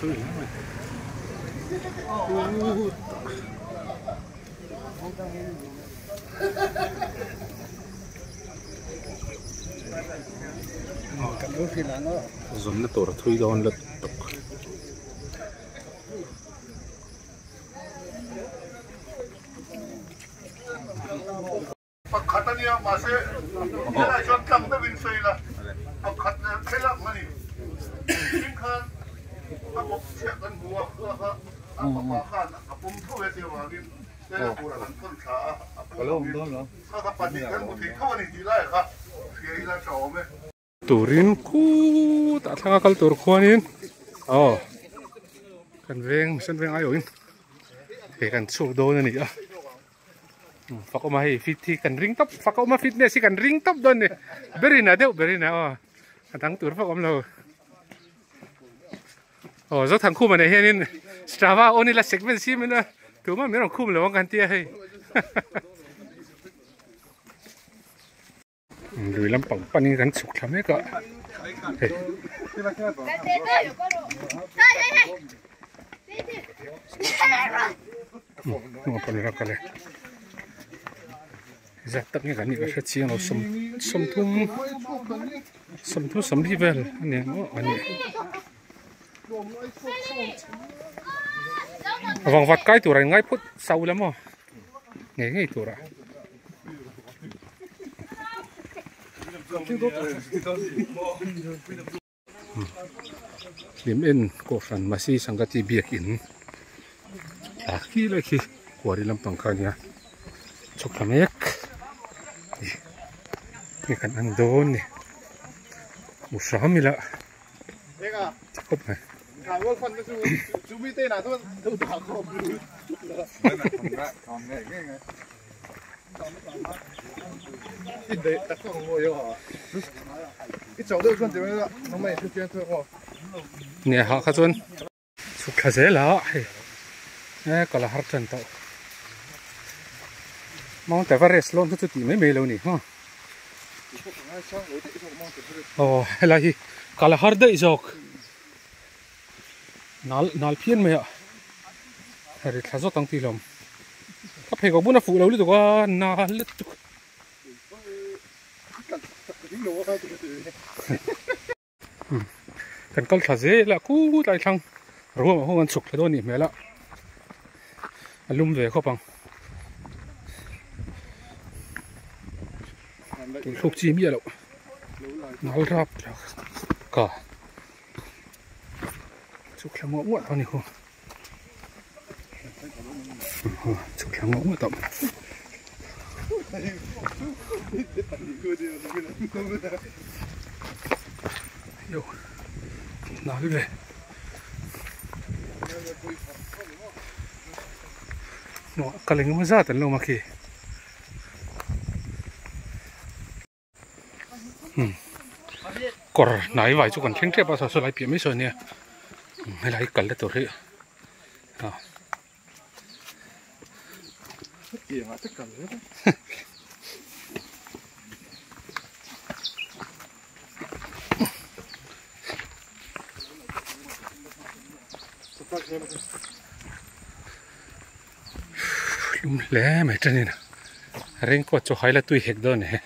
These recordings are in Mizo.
thui hle mai Zawmna tur a thui dawn lutuk. Pakhat a nia, mahse helai chuan tlang deuhin sawi ila, pakhat leh thil ang a ni. Thing khan a bawk chhiah kan hmu a, kha kha a fapa khan a pawm tho e tih avangin tlem turah kan thawn thla a, a pawm angin kha kha pahnih kan hmu thei tho a ni tih laiah kha hria ila tha awm e. Turin khutah thlanga kal tur khuanin aw kan veng mission veng aiawhin hei kan chhuak dawn a ni a fakawma hei fit hi kan ring tawp fakawma fitness hi kan ring tawp dawn a ni berina deuh berina aw a dang tur vak awm lo aw Zothangkhuma nen hianin Strava on ila segment siam ila tumah min rawn khum lo ang kan tia hei. Lui lampang panin kan chhuk thla mek a hei hnungah pawh ni kal e zat tak nge kan nih ka hre chiang lo sawm sawmthum sawmthum sawmli vel a ni ang aw a ni vangvat kai tur an ngai phut sau la maw ngei ngei tur a. Hlim en kohhran Masi Sangati biakin thla khi lai khi kuari lampang kha a nia chhuk thla mek ni kan en dawn ni hmu hram ila khawp mai. Nge hah kha chuan chhuk thla zel a hei e ka la har tan tawh Mount Everest lawn kha chu tih mai mai lo ni maw aw helai hi ka la har daih zawk nal nal phian mai a ri thla zawt ang tih hlawm ka pheikhawk bun a fuh lo lutuk a nal lutuk kan kal thla zel a khut lai thlang ruam ah khuan kan chhuk thla dawn a nih hmel a a lum ve khawp ang thluk chi miah loh nal rap ka. Chhuk thla muah muah tawh a ni khu. Chhuk thla muah muah tawh. Yo, nal ve. Nuah kal engemaw zat an lo awm a khi. Kawr hnai vai chu kan thleng tep a saw saw lai piah mai saw ania helai kal na tur hi a Hlum hle mai tanin raincoat chu hai la tui hek dawn a ni.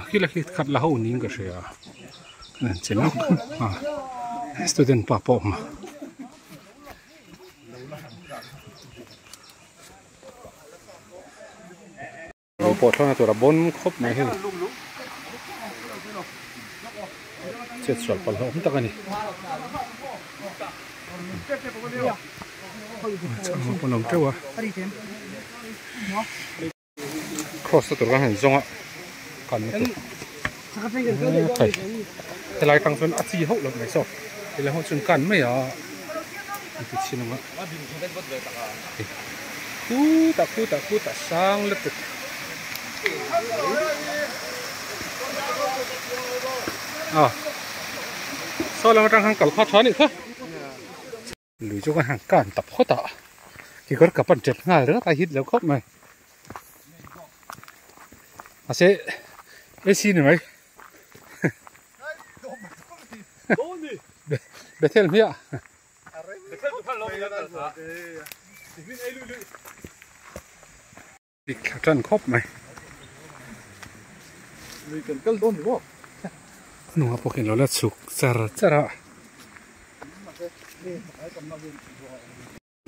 Khi la khi khat la ho niin ka hria a che nawk a student pa pawh a awm a. Lui pawh thlawna tur a bawn khawp mai hei chet sual palh hlauhawm tak a ni chhang pawn a awm teuh a cross na tur kan han zawng a kan na tur thei helai tang chuan a chi hauh loh mai saw helai ho chuan kan mai a an ti chhin ang a khutah khutah khutah sang lutuk a saw lam atang khan kal kha tha a nih kha. Lui chu kan han kan ta phawt a, kekawr ka pan tep nghal ringawt a hit lo khawp mai. Mahse AC ni mai. Bethel hmiah. Dik thla tan khawp mai. Lui kan kal dawn ni maw? Hnungah pawh khian lo la chhuk char char a.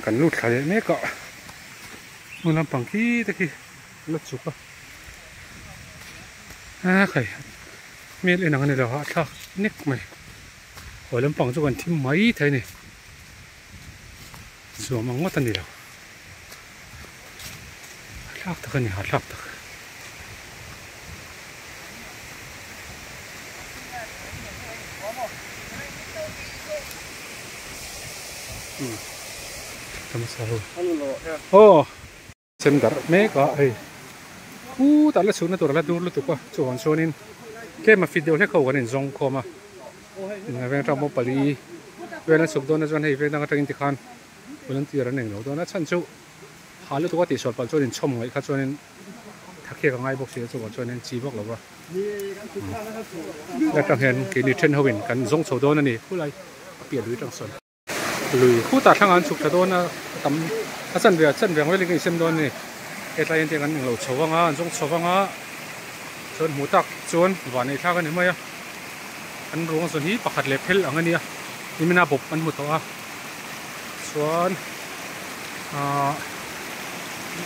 Kan lut thla leh mek a. Hmun lampang khi te khi la chhuk a. A khai hmel en ang a ni lo hahthlak nek mai. Haw lampang chu kan thim mai thei a ni. Zuam ang ngawt a ni lo. Hahthlak tak a ni, hahthlak tak. Aw sem darh mek a hei khutah la chhukna tur a la dur lutuk a chuvang chuanin tlem a fit deuh hlek ho kan inzawng khawm a veng atang pawh pali vel an chhuk dawn a chuan hei veng dang atangin tikhan volunteer an englo dawn a chhan chu ha lutuk a tihsual palh chuan inchhawm ngaih kha chuanin thakhiak a ngai bawk si a chuvang chuanin chi vak lo va atang hian keini then ho in kan zawng chho dawn a ni khulai a piah lui atang sawn. Lui khutah thlangah an chhuk tha dawn a tam a chanve a chanve ang velin ka insem dawn a ni hetlai hian tiang an englo chho vang a an zawng chho vang a chuan hmuh tak chuan van ei thlak a ni mai a an ruang zawn hi pakhat leh phel ang a nia nimina bawp an hmu tawh a chuan ahh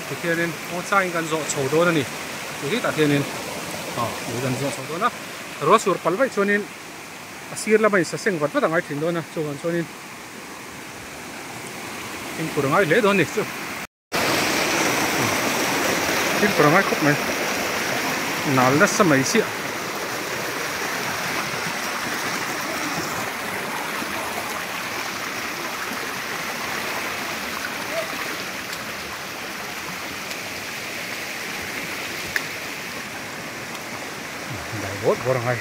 tikhianin kawngchangin kan zawh chho dawn a ni tih hianin ah lui kan zawh chho dawn a ruah sur palh vaih chuanin. A sir lama in saseng vat vat a ngai thin dawn a chuvang chuanin fimkhur a ngai hle dawn a ni chu fimkhur a ngai khawp mai nal nasa mai chiah. Dai bawt bawr a ngai.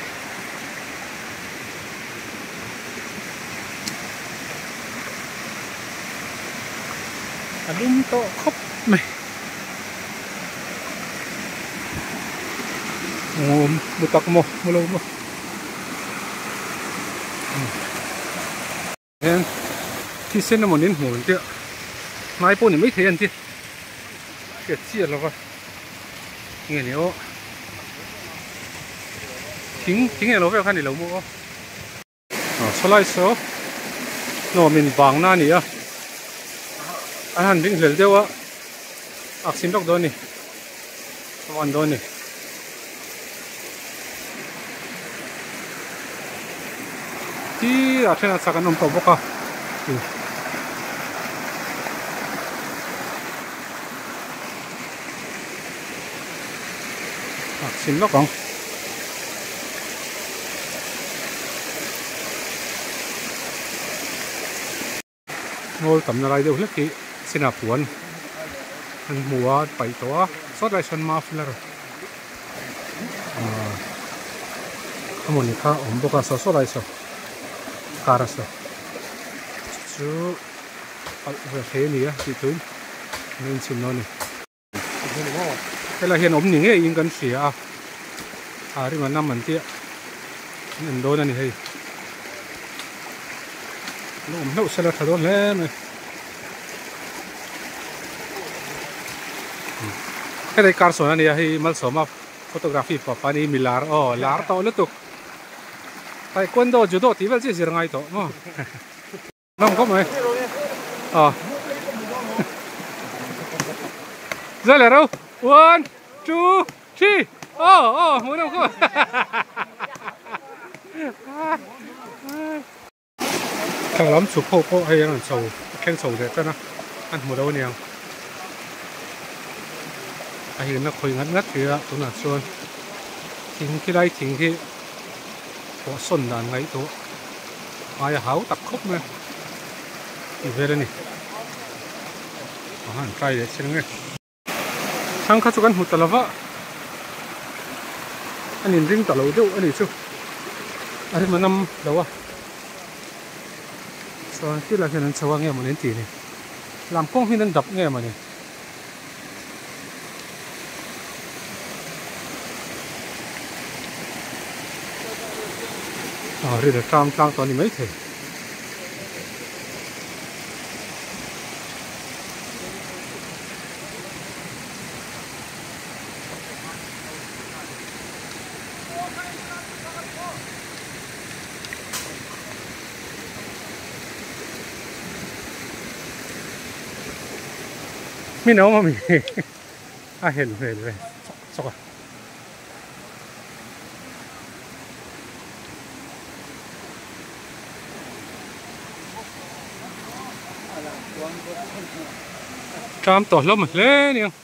A lum tawh khawp mai. Ngum mu tak maw mu lo maw. Hian thisen emaw nin hmuh ang chiah hnai pawh ni maithei an ti hriat chiah lova nge ni aw thing thing englo vel kha ni lo maw aw aw sawlai saw hnawm in vang na a ni a an han ring hlel deuh a ak chhin lawk dawn a ni a van dawn a ni. Tirah then a chak an awm tawh bawk a a chhin lawk ang. Ngawl tamna lai deuh hlek hi chinah puan an hmu a an paih tawh a sawt lai sawn muffler ahh amawni kha a awm bawk a saw saw lai saw car a saw chu alh ve thei a ni a tih tuin an inchhin dawn a ni. Helai hian awm ni ngeiin kan hria a a rim a nam an tia an en dawn a ni hei an awm hlauh sela tha dawn hle mai helai car sawn a nia hei malsawma photography papa a ni milar aw lar tawh lutuk taekwondo judo tih vel chiah zir ngai tawh maw. Ngam khawp mai. À. Rơi lại đâu? One, two, three. Oh, oh, muốn đâu không? Thằng lắm chụp hộp hộ hay là sầu, khen sầu để cho nó ăn mùa đâu nè. A hi na khawi ngat ngat ria tunah chuan thing khi lai thing hi pawh sawn dan ngaih tawh aia hau tak khawp mai a tih vel a ni a han try leh chiang nge thang kha chu kan hmu ta lo va a nin ring ta lo deuh a nih chu a rem a nam lo a. Chuan khilai hian an chho a nge mawni an tih ni lam kawng hian an dap nge mawni. Aw ri la tlang tlang tawh a ni maithei. Min awm ami a hel hmel ve chawk chawk a. Tram tawh hlawm hle aniang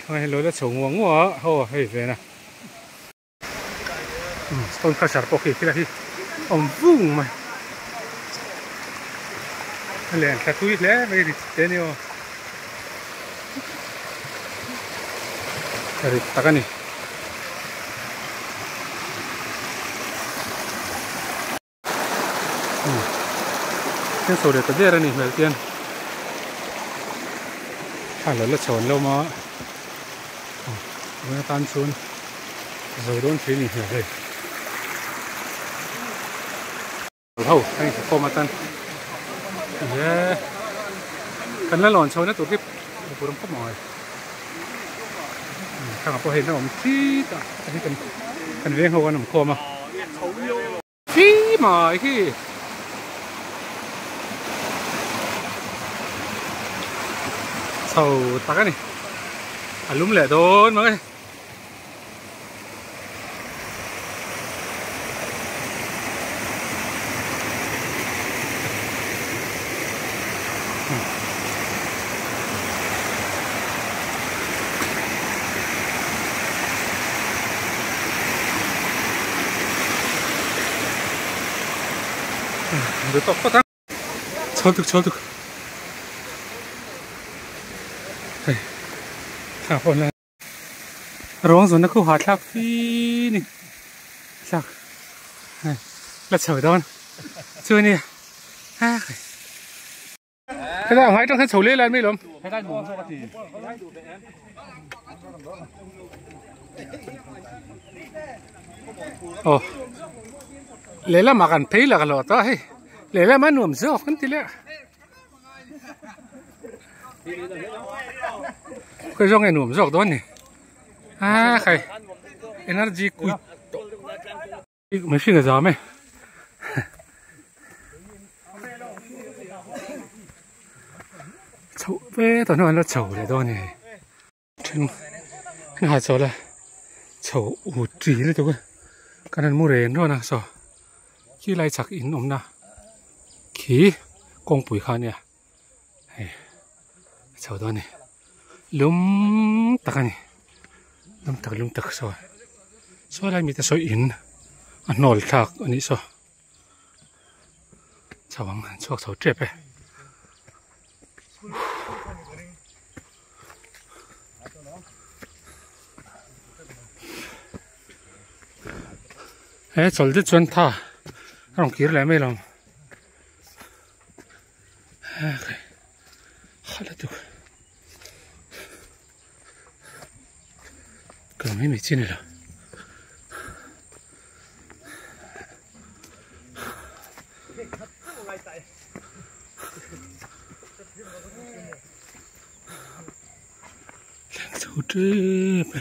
hei lo la chho nguah nguah a haw hei ven a. Stone crusher pawh khi khilai hi awm vung mai a len thla thui hle mai rit te ni aw rit tak a ni. Thil sawi leh ta der a nih hmel chian thla lo la chhawn lo maw tuna tan chuan zo dawn thei a nih hmel hei ho a in khawm atan ye kan la lawn chho na tur hi pur ang khawp mai thlang ah pawh hei an awm thit a hei kan veng ho an awm khawm a. Khi mai khi. Chho tak a ni. A lum leh dawn mang e. Được tóc phát á. Chho tuk chho tuk. Hei. Thla pawh la. Ruang zawn na khu ha thlak fi ni. Thlak. Hei. La chho dawn. Chu ni. Ha. Helai ang hai tang khan chho leh lai mai lawm. Helai nuam zawk a ti. Aw. Lehlamah kan phei la ka lo ta hei. Lehlamah nuam zawk kan ti leh. Khawi zawk nge nuam zawk dawn ni. A khai energy kuit tawh. Mihring a zam e. Chhoh ve tawh hnuah an la chho leh dawn a ni hei. Then an ha chawl a chho ut ri lutuk a kan han mu ren rawn a saw khi lai chak in awmna khi kawngpui kha ania hei a chho dawn a ni lum tak a ni lum tak lum tak saw saw lai mite saw in a hnawl thlak a nih saw chho ang an chhuak chho tep e. He chawl te chuan tha a rawn kir leh mai lo Ka mai mai chi a ni lo. Thleng chho tep e.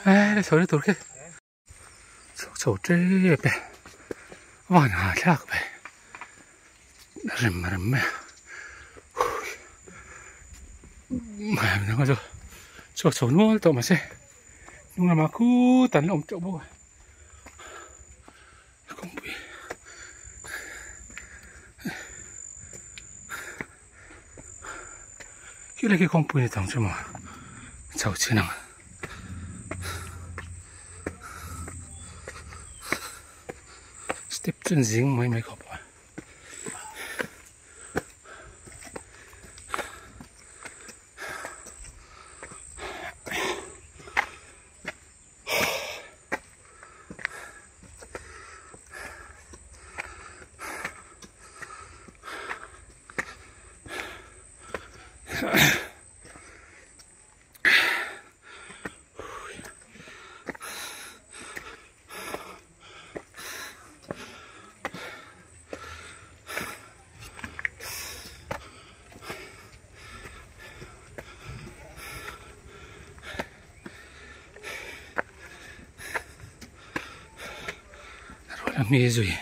Ê, chho na tur khi chho chho tep e van ha thlak ve rem rem mai a mai a chu chhuak chho nual tawh mahse hnung lamah khut an la awm teuh bawk a. Kawngpui khi lai khi kawngpui ni tang chu maw chho chin ang step chuan zing mai mai khawp a. Ruah a hmi zui.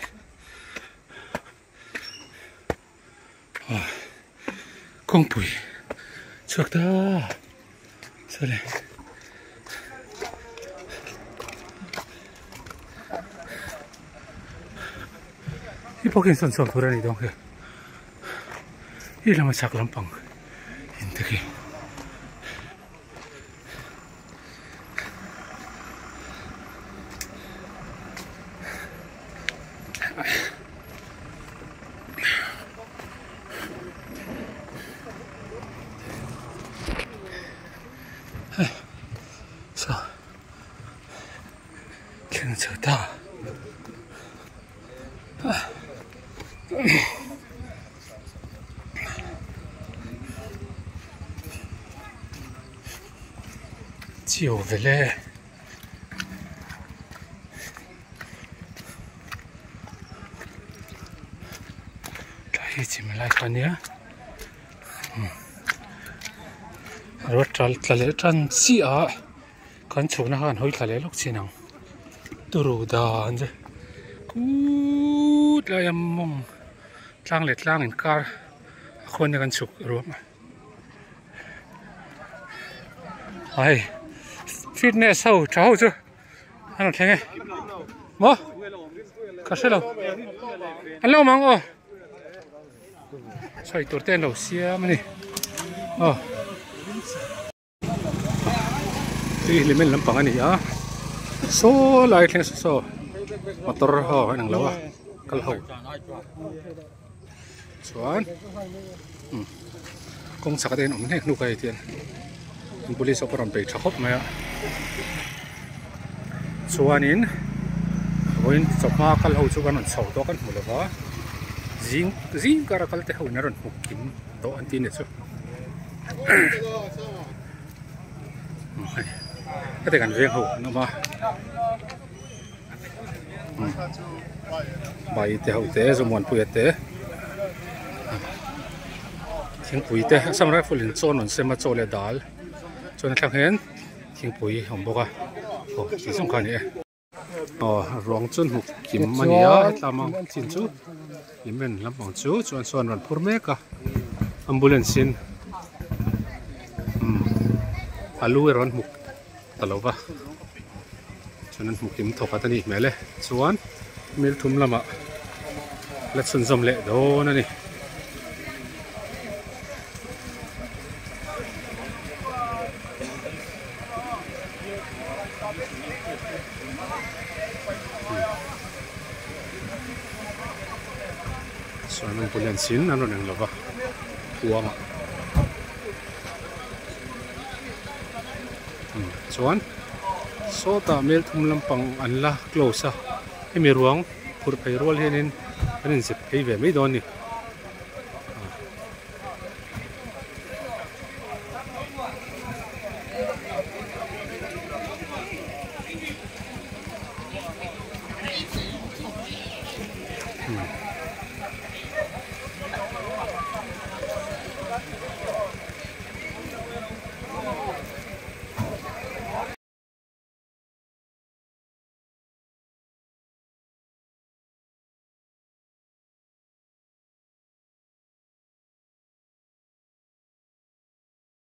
Aw kawngpui chhuak ta sorry. Hi pawh khi sawn chhuak tur a nih dawn khi hi lama chhak lampang in te khi. Saw thleng chho ta. Chiu vele. Tlai hi chim lai kha nia ruat tla tla leh tan chiah a kan chhukna khan hawi thla leh lawk chin ang turu dan chu kut laia mawng tlang leh tlang inkar a khawn hian kan chhuk ruam a. Ai fitness ho tha ho chu an rawn thleng e maw ka hre lo an lo awm ang aw sawi tur te an lo siam a ni aw. Tui hlimen lampang a ni a saw lai thleng saw motor ho a inang lo a kal ho chuan umm kawng chhak te hian awm hnek hnuk a hei tian police ho pawh rawn bei tha khawp mai a chuanin vawiin chawhma kal ho chu kan rawn chho tawh a kan hmu lo va zing zing kar a kal te ho in a rawn hmu kim tawh an ti a ni chu. Heti kan veng ho an awm a bai te ho te zawmuanpuia te thingpui te assam rifle in chaw an rawn sem a chaw leh dal chuan a thlak hian thingpui a awm bawk a aw tih zawng kha a ni e. Aw ruang chu hnuk kim a ni a hetlama ang chin chu cement lampang chu chuan sawn rawn phur mek a ambulance in umm a lu erawh an hmu ta lo va chuan an hmu kim thawkhat a nih hmel e chuan mil thum lamah la chhunzawm leh dawn a ni. Chuan ambulance in an rawn eng lova kuangah chuan sawtah mel thum lampang an la close a hemi ruang phurh phei rual hianin an inzep phei ve mai dawn a ni.